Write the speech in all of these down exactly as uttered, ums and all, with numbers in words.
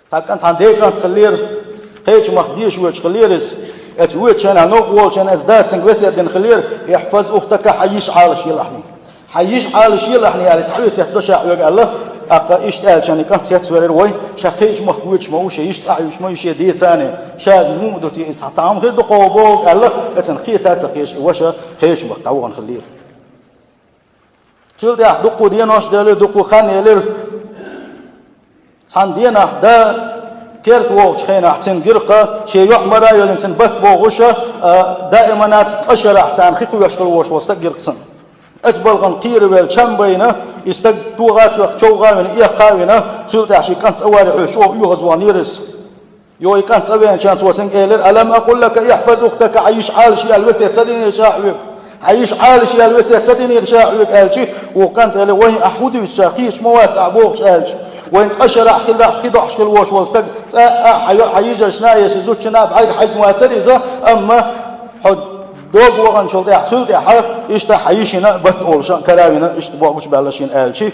Цхьа кӀант, цхьан декӀант хиллера, кхечу махка деша воьдуш хиллера иза. Оцу воьдучу хенахь, новкъа волчу хенахь, иза дас цуьнга весет дина хиллера: «Ихьфаз ухтака, хьан йиша Ӏалаш йила ахьа». Хьан йиша Ӏалаш йила ахьа аьлла, цхьа весет до ша хьоьга аьлла. ТӀаккха иштта аьлча, и кӀант цецвелира: «Вай, ша кхечу махка воьдуш ма ву, шен йиша цӀахь йолуш ма ю, шен деца а. Ша муха ду те иза, цхьа тӀам хир ду кхо боху», аьлла, оцунна кхета а ца кхеташ, и ваша кхечу махка дӀавахана хиллера. Цул тӀаьхьа дуккха денош а делира, дуккха хан а елира. Цхьана денахь да керта вогӀучу хенахь цуьнан гира-кх шен йоӀ мара а йолийна, цуьнан барт богӀуш, а, даиманца ткъа шарахь царна хи кхоьхьуш хилла волуш волу стаг гира-кх цунна. Оцу балхана кхеравелла, чам байна, и стаг тогӀа а тоьхна, човха а вина, эккха а вина, цул тӀаьхьа шен кӀант цӀа варе хьоьжуш, оха оьгӀазваханера иза. Йо, и кӀант цӀа веанчу цо цуьнга элира: «Алам акъул лака ихьфаз ухтака, хьан йиша Ӏалаш е аьлла весет ца динера ша хьоьга? Хьан йиша Ӏалаш е аьлла весет ца динера ша хьоьга?» аьлча, вукху кӀанта элира: «Вай, ахь хӀун дуьйцу ша, кхеташ ма вац ахь бохучу», аьлча. «Вайн ткъа шарахь хиллехь хи дохьуш хилла волуш волу стаг цӀа а, хьан йо-, хьан йижаршна а, я шен зудчунна а бӀаьрга хьаьжна вацара иза, амма хьо догӀа ваханчул тӀаьхьа, цул тӀаьхьа иштта хьан йишина барт олуш а, кара а вина, иштта бохуш баьлла шена», аьлча.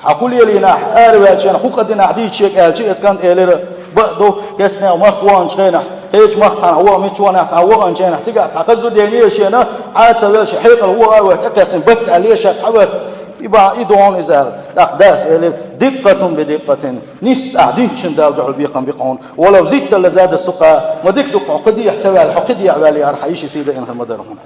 «Хьан хӀун лелийна ахь, араваьллачу хенахь хӀун къа дина ахь дийца шега?» аьлча, оцу кӀанта элира: «Бакъ ду, кестнехь махка ваханчу хенахь, кхечу махка цхьаьна ваха, миччахь ваханехь цхьаьна ваханчу хенахь, цигахь цхьа хаза зуда енера шена, Ӏа ца велла, шен хьекъал вогӀа а ваьлла, тӀекхаьчна барт аьлла шена цхьа барт. И бахьана и догӀу иза», аьлла. ТӀаккха дас элира: «Диккъатун би диккъатин, нисса ахь динчун Далла дуьхьал бекхам бу-кх хьуна. Ва лав зидта ла зада сукъа, ма дика ду-кх хьо кхин дехьа ца ваьлла, хьо кхин дехьа ваьлла яра, хьан йишин сий даина хир ма дара хьуна».